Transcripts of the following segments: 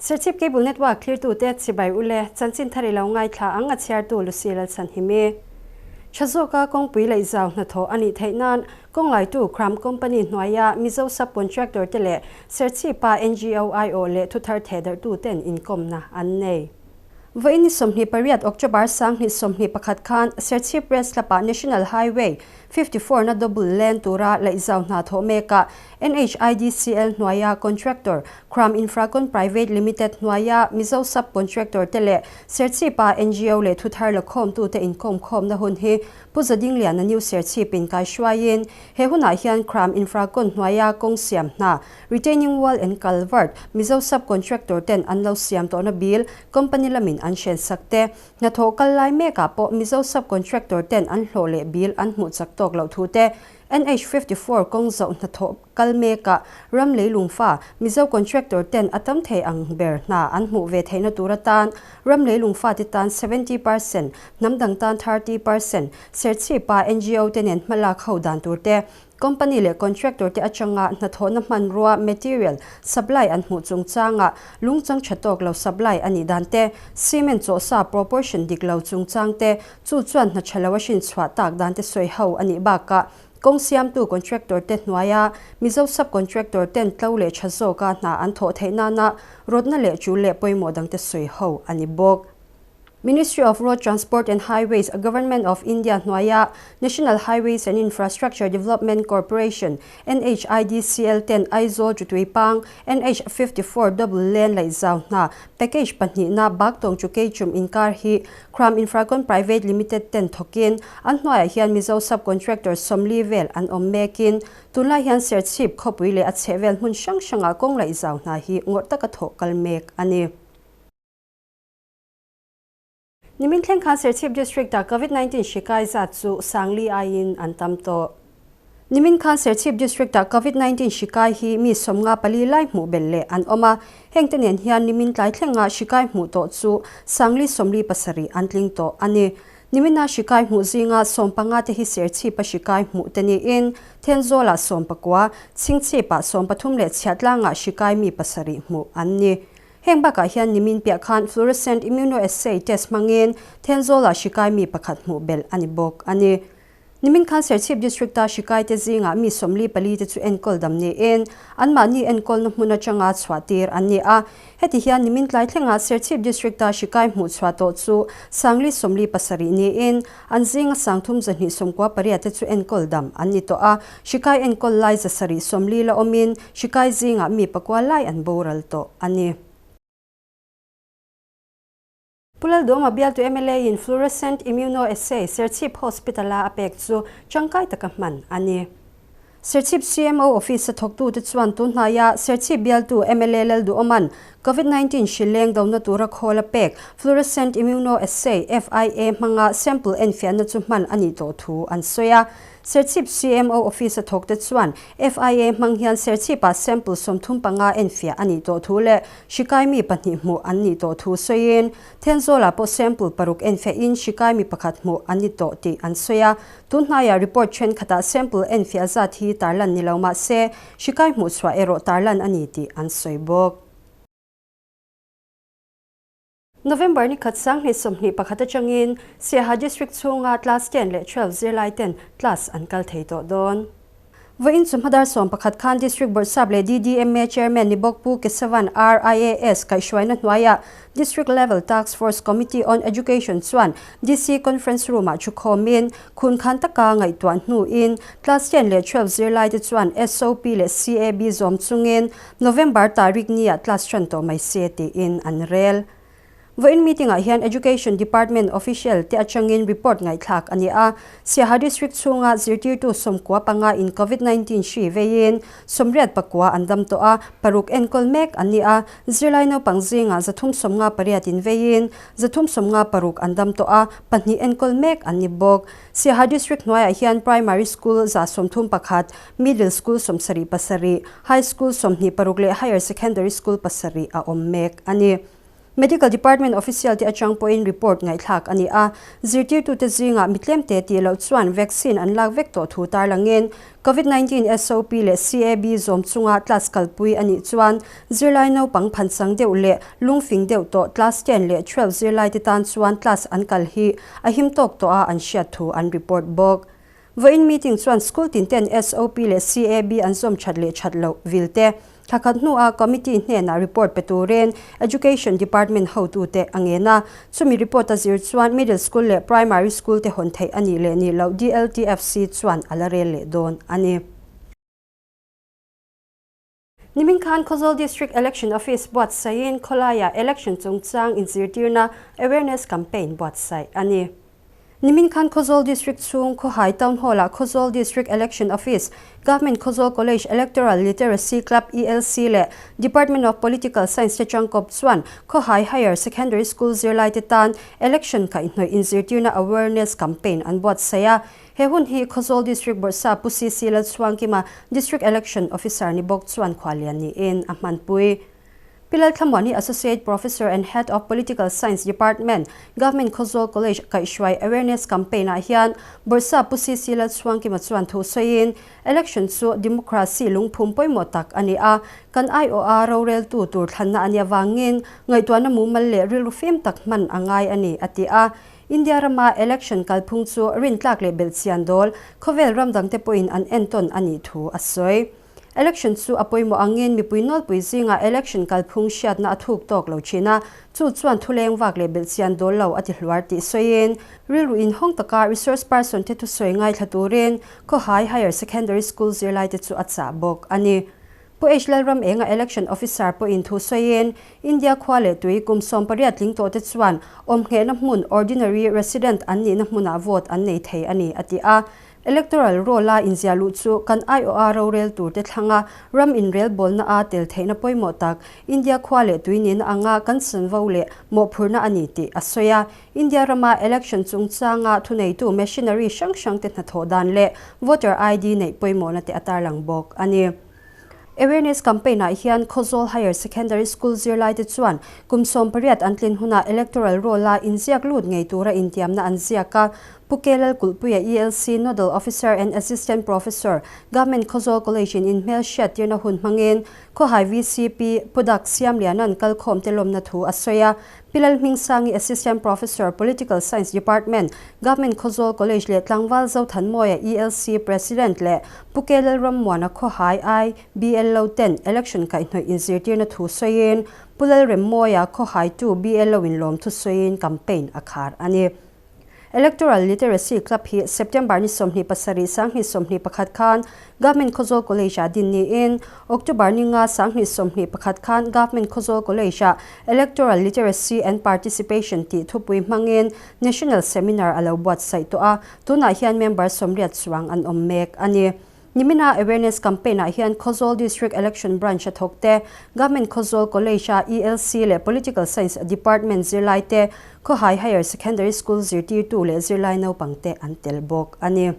Serchhip Cable Network thlirtute chibai ule chanchin thar i lo ngaithla ang a chhiartu Lucy Lalchhanhimi. Tha zawka kawngpui leh zau hnathawh a nih theih nan kawnglaitu Kram Company hnuaia Mizo Sub-Contractor te leh Serchhipa NGO aiawh leh thuthar thehdarhtuten inkawmna an nei. Vawiin ni 28 October 2021 khan Serchhip Press Club-ah National Highway 54 na double lane tura laihzau hna thawh mekah NHIDCL hnuaia contractor Kram Infracon Private Limited hnuaia Mizo sub-contractor te leh Serchhip-a NGO leh thuthar lakhawmtute inkawmkhawmna hun hi Pu Zadingliana New Serchhip in kaihruaiin he hunah hian Kram Infracon hnuaia kawng siam hna Retaining wall and culvert, Mizo sub-contractor ten an lo siam tawhna bill company lamin an hren sak te. Hnathawh kal lai mekah pawh Mizo sub-contractor ten an hlawh leh bill an hmuh chak tawk loh thu te, NH 54 kawng zoh hnathawh kal mekah ram leilungfa Mizo contractor ten a tam thei ang ber hna an hmuh ve theihna tur atan ram leilungfa te tan 70%, hnam dang tan 30%, Serchhipa NGO te nen hmalak ho dan tur te, Company leh contractor te atanga hnathawhna hmanrua, material, supply an hmuh chungchanga lungchang tha tawk lo supply a nih dan te, cement chawhsa proportion dik lo chungchang te, chu chuan hna tha lo a hrinchhuah tak dan te sawi ho a nih bakah kawng siamtu contractor te hnuaia Mizo sub-contractor ten tlo leh tha zawka hna an thawh theih nana rawtna leh tul leh pawimawh dangte sawi ho a ni bawk. Ministry of Road Transport and Highways, Government of India hnuaia National Highways and Infrastructure Development Corporation, NHIDCL, ten Aizawl Tutuipang, NH 54 double lane laihzau hna package pahnihna Baktawng chu Keichum inkar hi Khram Infracon Private Limited ten thawkin an hnuaiah hian Mizo sub-contractor 40 vel an awm mekin tunlai hian Serchhip khawpui leh a chhehvel hmun hrang hrangah kawng laihzau hna hi ngawrh taka thawh kal mek a ni. Nimin thleng khan Serchhip District-ah Covid-19 hri kai zat chu Sangli aiin an tam tawh. Nimin khan Serchhip District-ah Covid-19 hri kai hi mi 54 lai hmuh belh leh an awm a, hengte nen hian nimin tlai thlenga hri kai hmuh tawh chu Sangli 47 an tling tawh a ni. Nimina hri kai hmuh zinga 15 te hi Serchhip-a hri kai hmuh te niin Thenzawlah 19, Chhingchhip-ah 13 leh Chhiahtlangah hri kai mi pasarih hmuh an ni. Heng bakah hian nimin piah khan fluorescent immunoassay test hmangin Thenzawlah hri kai mi pakhat hmuh belh a ni bawk a ni. Nimin khan Serchhip District-a hri kaite zingah mi 44 te chu enkawl dam niin anmahni enkawlna hmun atanga chhuah tir an ni a. Heti hian nimin tlai thlengah Serchhip District-a hri kai hmuh chhuah tawh chu Sangli 47 niin an zinga 3298 te chu enkawl dam an ni tawh a. Hri kai enkawl lai 740 la awmin Hri kai zingah mi pakua lai an boral tawh a ni. Pu Lalduama bialtu mla in Fluorescent Immunoassay Serchhip Hospital-a a pek chu tangkai taka hman a ni. Serchhip CMO Office-a thawktute chuan tunhnaia Serchhip bialtu mla Lalduama'n Covid-19 hri leng dona tura khawl a pek Fluorescent Immunoassay, FIA, hmanga sample enfiahna chu hman a nih tawh thu an sawi a. Serchhip CMO Office a thawkte chuan FIA hmang hian Serchhip-ah sample 35 enfiah a nih tawh thu leh hri kai mi pahnih hmuh an nih tawh thu sawiin Thenzawlah pawh sample paruk enfiahin hri kai mi pakhat hmuh an ni tawh tih an sawi a. Tun hnaiah report thenkhatah sample enfiah zat hi tarlan ni lo mah se hri kai hmuh chhuah erawh tarlan a ni tih an sawi bawk. November ni khat 2021 atangin Siaha District chhunga Class 10 leh 12 zirlai ten class an kal thei tawh dawn. Vawiin chu hmadar 11 khan District Bawrhsap leh DDMA Chairman ni bawk Pu Kesavan R IAS kaihhruaina hnuaiah District Level Task Force Committee on Education chuan DC Conference Room-ah thukhawmin khun khan taka ngaihtuah hnuin Class 10 leh 12 zirlai te chuan SOP leh CAB zawm chungin November tarik nia class tran tawh mai se tiin an rel. Vawiin meeting-ah hian Education Department official te atangin report ngaihthlak a ni a. Siaha District chhunga zirtirtu 95 in Covid-19 hri veiin 89 an dam tawh a, paruk enkawl mek an ni a. Zirlai naupang zingah 358 in veiin 356 an dam tawh a, pahnih enkawl mek an ni bawk. Siaha District hnuaiah hian Primary School 131, Middle School 77, High School 26 leh Higher Secondary School pasarih a awm mek a ni. Medical Department official te atang pawhin report ngaihthlak a ni a, zirtirtute zingah mitlemte tih loh chuan vaccine an lak vek tawh thu tarlangin Covid 19 SOP leh CAB zawm chunga class kalpui a nih chuan zirlai naupang phanchang deuh leh lungfing deuh tawh class ten leh 12 zirlaite tan chuan class an kal hi a him tawk tawh a an hriat thu an report bawk. Vawiin meeting chuan school tin ten SOP leh CAB an zawm that leh that loh vil te, thla khat hnuah committee hnenah report pe turin Education Department hotute a ngen a. Chumi report a zir chuan middle school leh primary school te hawn theih a nih leh nih loh DLTFC chuan a la rel leh dawn a ni. Nimin khan Khawzawl District Election Office buatsaihin khawlaiah election chungchang inzirtirna awareness campaign buatsaih a ni. Nimin khan Khawzawl District chhung Khawhai Town Hall-ah Khawzawl District Election Office, Government Khawzawl College Electoral Literacy Club, ELC, leh Department of Political Science te changkawp chuan Khawhai Higher Secondary School zirlaite tan election kaihhnawih inzirtirna awareness campaign an buatsaih a. He hun hi Khawzawl District Bawrhsa Pu CC Lalchhuangkima, District Election Officer ni bawk chuan khuallian niin a hmanpui. Pi Lalthlamuani Associate Professor and Head of Political Science Department, Government Khawzawl College kaihhruai Awareness Campaign ah hian Bawrhsa Pu CC Lalchhuangkima chuan thu sawiin, Election chu democracy lungphum pawimawh tak a ni a, kan aiawha roreltu tur thlanna a nih avangin ngaihtuahna mumal leh rilru fim tak hman a ngai a ni, a ti a. India rama election kalphung chu rintlak leh belhchian dawl khawvel ram dangte pawhin an entawn a nih thu a sawi. Election chu a pawimawh angin mipui nawlpui zingah election kalphung hriatna a thuk tawk lo thin a, chu chuan thuleng vak leh belhchian dawl lo a ti hluar tih sawiin rilru inhawng taka resource person te thusawi ngaithla turin Khawhai Higher Secondary School zirlaite chu a chah bawk a ni. Pu H Lalramenga Election Officer pawhin thu sawiin, India khua leh tui kum 18 tling tawhte chuan awmnghehna hmun Ordinary Resident an nihna hmunah vote an nei thei a ni, a ti a. Electoral Roll-a inziah luh chu kan aiawha rorel turte thlanga ram inrelbawlna a tel theihna pawimawh tak India khua leh tui nihna anga kan chanvo leh mawhphurhna a ni tih a sawi a. India rama election chungchanga thuneitu machinery hrang hrangte hnathawh dan leh voter ID neih pawimawhna te a tarlang bawk a ni. Awareness campaign ah hian Khawzawl Higher Secondary School zirlaite chuan kum 18 an tlin hunah electoral roll a inziak lut ngei tura intiamna an ziak a. Pu K Lalkulhpuia ELC Nodal Officer and Assistant Professor, Government Khawzawl College in inhmel hriattirna hun hmangin Khawhai VCP Pu Dak Siamliana'n kalkhawmte lawmna thu a sawi a. Pi Lalhmingsangi Assistant Professor, Political Science Department, Government Khawzawl College leh Tlangval Zothanmawia ELC President leh Pu K Lalrammuana Khawhai I BLO ten election kaihhnawih inzirtirna thu sawiin Pu Lalremmawia Khawhaitu BLO in lawmthu sawiin campaign a khar a ni. Electoral Literacy Club hi September ni 27 2021 khan Government Khawzawl College-ah din niin October ni nga 2021 khan Government Khawzawl College-ah Electoral Literacy and Participation tih thupui hmangin National Seminar a lo buatsaih tawh a, tunah hian member 80 chuang an awm mek a ni. Nimina Awareness Campaign ah hian Khawzawl District Election Branch a thawk te, Government Khawzawl College a ELC leh Political Science Department zirlai te, Khawhai Higher Secondary School zirtirtu leh zirlai naupang te an tel bawk a ni.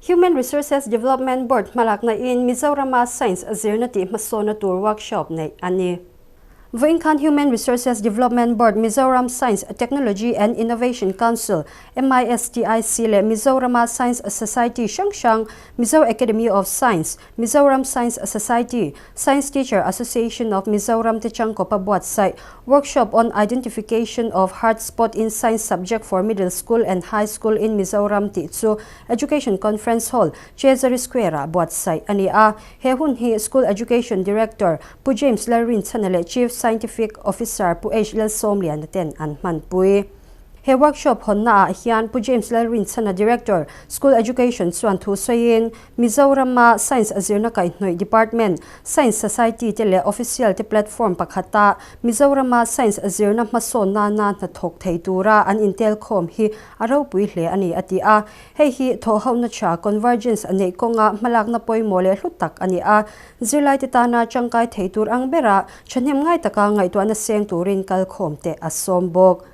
Human Resources Development Board hmalakna in Mizorama Science zirna tih hmasawna tur workshop neih a ni. Vawiin khan Human Resources Development Board, Mizoram Science, Technology and Innovation Council, MISTIC, leh Mizorama Science Society hrang hrang, Mizo Academy of Science, Mizoram Science Society, Science Teacher Association of Mizoram te changkawpa buatsaih Workshop on Identification of Hard Spot in Science Subject for Middle School and High School in Mizoram tih chu Education Conference Hall, Treasury Square-ah buatsaih a ni a. He hun hi School Education Director Pu James Lalrinchhana leh Chief Scientific Officer Pu H Lalsawmliana ten an hmanpui. He workshop hawnna ah hian Pu James Lalrinchhana Director, School Education chuan thu sawiin Mizorama Science zirna kaihhnawih Department, Science Society te leh Official te platform pakhata Mizorama Science zirna hmasawn nana hnathawk thei tura an intelkhawm hi a ropui hle a ni a ti a. Hei hi thawhhohna tha convergence neih kawnga hmalakna pawimawh leh hlu tak a ni a. Zirlaite tana tangkai thei tur ang bera thahnem ngai taka ngaihtuahna seng turin kalkhawm te a sawm bawk.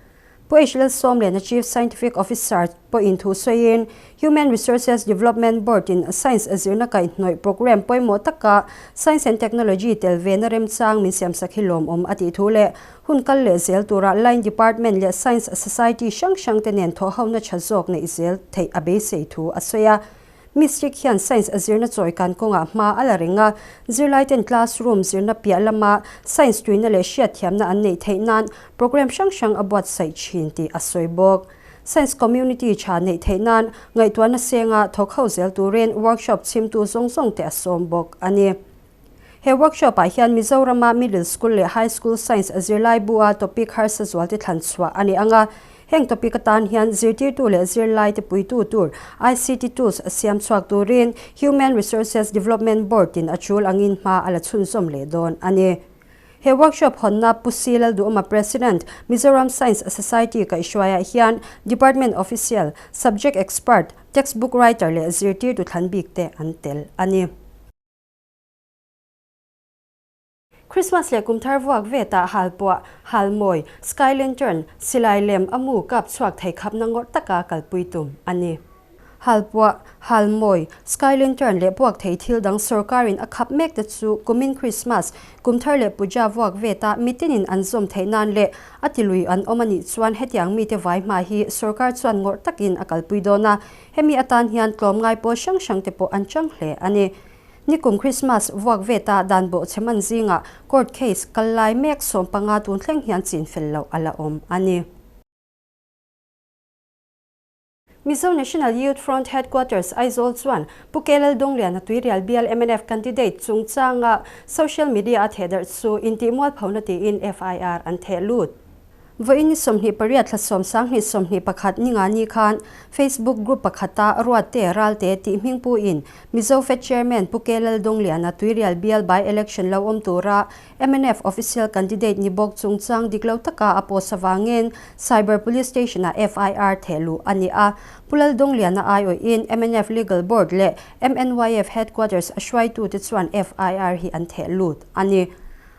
Pu H Lalsawmliana Chief Scientific Officer pawhin thu sawiin Human Resources Development Board in Science zirna kaihhnawih programme pawimawh taka Science and Technology tel vena remchang min siamsak hi lawmawm a tih thu leh hun kal leh zel tura Line Department leh Science Society hrang hrang te nen thawhhona tha zawk neih zel theih a beisei thu a sawi a. Mystic hian Science a zirna chawi kan kawngah hma a la reng a, zirlaiten classroom zirna piah lama Science tuina leh hriatthiamna an neih theih nan programme hrang hrang a buatsaih thin tih a sawi bawk. Science community tha neih theih nan ngaihtuahna senga thawk ho zel turin workshop chhimtu zawng zawng te a sawm bawk a ni. He workshop ah hian Mizorama Middle School leh High School Science zirlai bu a topic harsa zual te thlan chhuah a ni ang a. Heng topic atan hian zirtirtu leh zirlai te puitu tur ICT tools siam chhuak turin Human Resources Development Board in a tul angin hma a la chhunzawm leh dawn a ni. He workshop hawnna Pu C Lalduhawma President, Mizoram Science Society kaihhruaiah hian Department Official, Subject Expert, Textbook Writer leh zirtirtu thlan bik te an tel a ni. Christmas leh kum thar vuak vetah halpuah, halmawi, sky lantern, silai lem a mu kap chhuak thei khapna ngawrh taka kalpui tum a ni. Halpuah, halmawi, sky lantern leh puak thei thil dang sorkarin a khap mek te chu kumin Christmas, kum thar leh puja vuak veta mitinin an zawm theih nan leh a tilui an awm a nih chuan hetiang mite vai hma hi sorkar chuan ngawrh takin a kalpui dawn a, Hemi atan hian tlawmngai pawl hrang hrang te pawh an chang hle a ni. Nikum Christmas vuak veta dan bawhchhe man zingah court case kal lai mek 15 tun thleng hian chin fel loh a la awm a ni. Mizo National Youth Front Headquarters Aizawl chuan Pu KL Dongliana Tuirial bial mnf candidate chungchanga social media a thehdarh chu intihmualphona tiin FIR an theh lut. Vawiin ni 28 thla sawm 2021 ni nga ni khan Facebook group pakhata Ruatte Ralte tih hming puin Mizo Fed Chairman Pu K Laldongliana Tuirial bial by election lo awm tura mnf official candidate ni bawk chungchang dik lo taka a post avangin Cyber Police Station-ah FIR theh luh a ni a. Pu Laldongliana aiawhin mnf Legal Board leh MNYF Headquarters a hruaitute chuan FIR hi an theh lut a ni.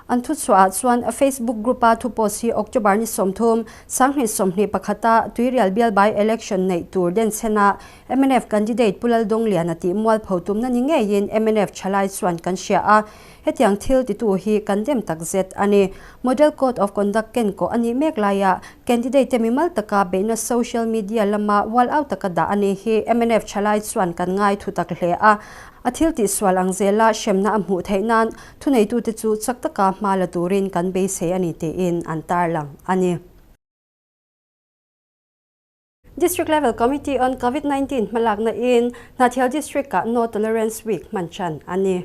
An thuchhuah ah chuan Facebook group a thu post hi October ni 30, 2021 a Tuirial bial by election neih tur denchhen a mnf candidate Pu Laldongliana tih mualpho tumna ni ngeiin mnf thalai chuan kan hria a, hetiang thil titu hi kan dem takzet a ni. Model Code of Conduct ken kawh a nih mek laia candidate te mimal taka beihna social media lama wall out taka dah a ni hi mnf thalai chuan kan ngai thu tak hle a, a thil tihsual ang zela hremna a hmuh theih nan Thuneitute chu chak taka hma la turin kan beisei a ni tiin an tarlang a ni. District Level Committee on Covid 19 hmalakna in Hnahthial District ah No Tolerance Week hman tan a ni.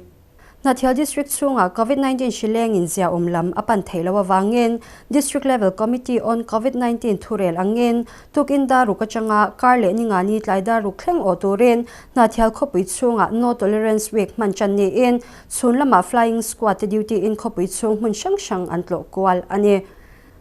Hnahthial District chhungah Covid 19 hri lengin ziaawm lam a pan theih loh avangin District Level Committee on Covid 19 thurel angin tukin dar ruk atanga kar leh ni ngani tlai dar ruk thleng awh turin Hnahthial khawpui chhungah No Tolerance Week hman tan niin Chhun lamah Flying Squad te duty in khawpui chhung hmun hrang hrang an tlawh kual a ni.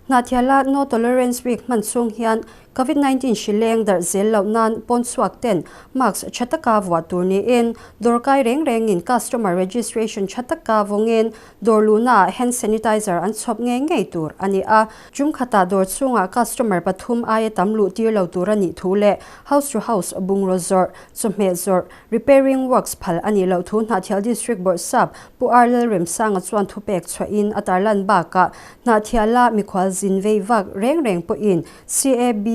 Hnahthiala No Tolerance Week hman chhung hian Covid 19 hri leng darh zel loh nan pawn chhuak ten mask tha taka vuah tur niin dawrkai reng rengin customer registration tha taka vawngin dawr luhnaah hand sanitizer an chhawp ngei ngei tur a ni a. Tum khatah dawr chhungah customer pathum aia tam luh tir lo tur a nih thu leh house to house bungraw zawrh, chawhmeh zawrh, Repairing works phal a nih loh thu Hnahthial District Bawrhsap Pu R Lalremsanga chuan thupek chhuahin a tarlan bakah Hnahthiala mikhual zin vei vak reng reng pawhin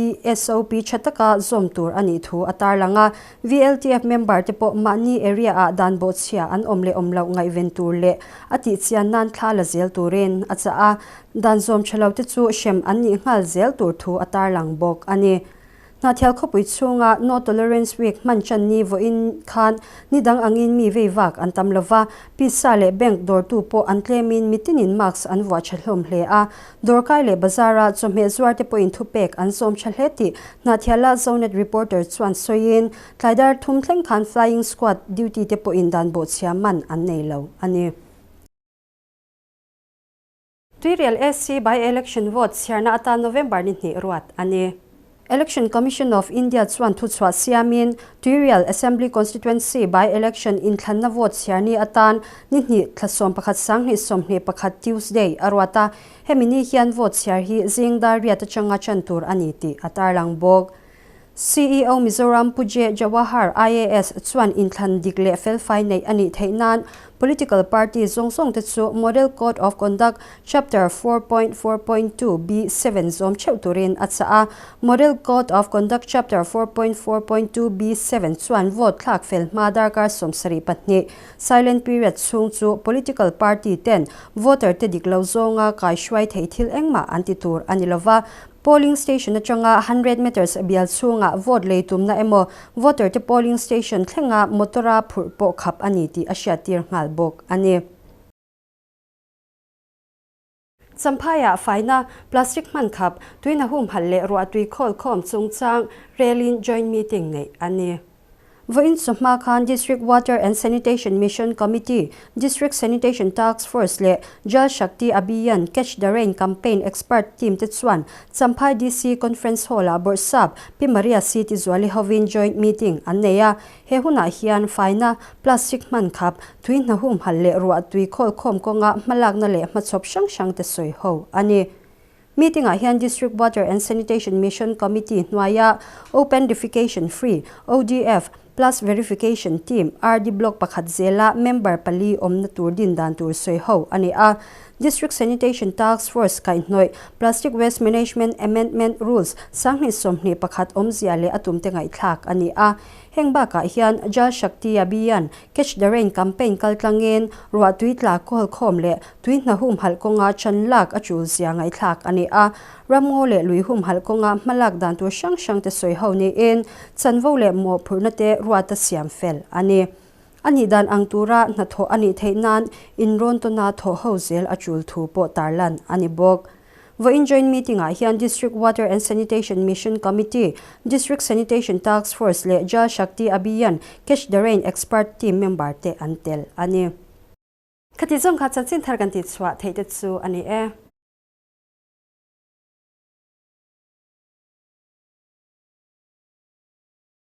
CABSOP tha taka zawm tur a nih thu a tarlang a. VLTF member te pawh mahni area ah dan bawhchhia an awm leh awm loh ngaihven tur leh a tihchian nan thla la zel turin a chah a. Dan zawm tha lo te chu hrem an nih nghal zel tur thu a tarlang bawk a ni. Hnahthial khawpui chhunga No Tolerance Week hman tan ni vawiin khan ni dang angin mi vei vak an tam lova, pizza leh bank dawrtu pawh an tlemin mitinin mask an vuah tha hlawm hle a. Dawrkai leh bazar-a chawhmeh zuarte pawhin thupek an zawm tha hle tih Hnahthiala Zonet reporter chuan sawiin, tlaidar thum thleng khan Flying Squad duty te pawhin dan bawhchhia man an nei lo a ni. Tuirial SC by-election vote chhiarna atan November ni hnih ruat a ni. Election Commission of India chuan thuchhuah siamin Tuirial Assembly Constituency by-election inthlanna vote chhiar ni atan ni hnih thla 11 2021 Tuesday a ruat a, hemi ni hian vote chhiar hi zing dar riat atanga chan tur a ni tih a tarlang bawk. CEO Mizoram Pu J. Jawahar IAS chuan inthlan dik leh felfai neih a nih theih nan political party zawng zawng te chu Model Code of Conduct Chapter 4.4.2 B7 zawm theuh turin a chah a. Model Code of Conduct Chapter 4.4.2 B7 chuan vote thlak fel hma darkar 72 silent period chhung chu political party ten voter te dik lo zawnga kaihruai thei thil engmah an ti tur a ni lova. Polling station atanga 100 metres bial chhungah vote lei tumna emaw voter te polling station thlenga motor-a phurh pawh khap a ni tih a hriattir nghal bawk a ni. Champhaiah faina, plastic hman khap, tuina humhalh leh ruahtui khawl khawm chungchang relin joint meeting neih a ni. Vawiin chawhma khan District Water and Sanitation Mission Committee, District Sanitation Task Force leh Jal Shakti Abhiyan Catch the Rain Campaign Expert Team te chuan Champhai DC Conference Hall-ah Bawrhsap Pi Maria Siti Zuali hovin joint meeting an nei a. He hunah hian faina, plastic hman khap, tui hna humhalh leh ruah tui khawlkhawm kawnga hmalakna leh hmachhawp hrang hrang te sawi ho a ni. Meeting-ah hian District Water and Sanitation Mission Committee hnuaia Open Defecation Free, ODF, Plus Verification Team, RD Block pakhat zela member pali awmna tur din dan tur sawi ho a ni a. District Sanitation Task Force kaihhnawih Plastic Waste Management Amendment Rules 2021 awmzia leh a tumte ngaihthlak a ni a. Heng bakah hian Jal Shakti Abhiyan, Catch the Rain campaign kaltlangin ruahtui tla kawl khawm leh Tui hna humhalh kawnga chan lak a tul zia ngaihthlak a ni a, ramngaw leh lui humhalh kawnga hmalak dan tur hrang hrang te sawi ho niin chanvo leh mawhphurhna te ruata siam fel a ni. A nih dan ang tura hnathawh a nih theih nan inrawn tawna thawh ho zel a tul thu pawh tarlan a ni bawk. Vawiin joint meeting ah hian District Water and Sanitation Mission Committee, District Sanitation Task Force leh Jal Shakti Abhiyan Catch the Rain Expert Team member te an tel a ni. Khati zawng kha chanchin thar kan tih chhuah theih te chu a ni e.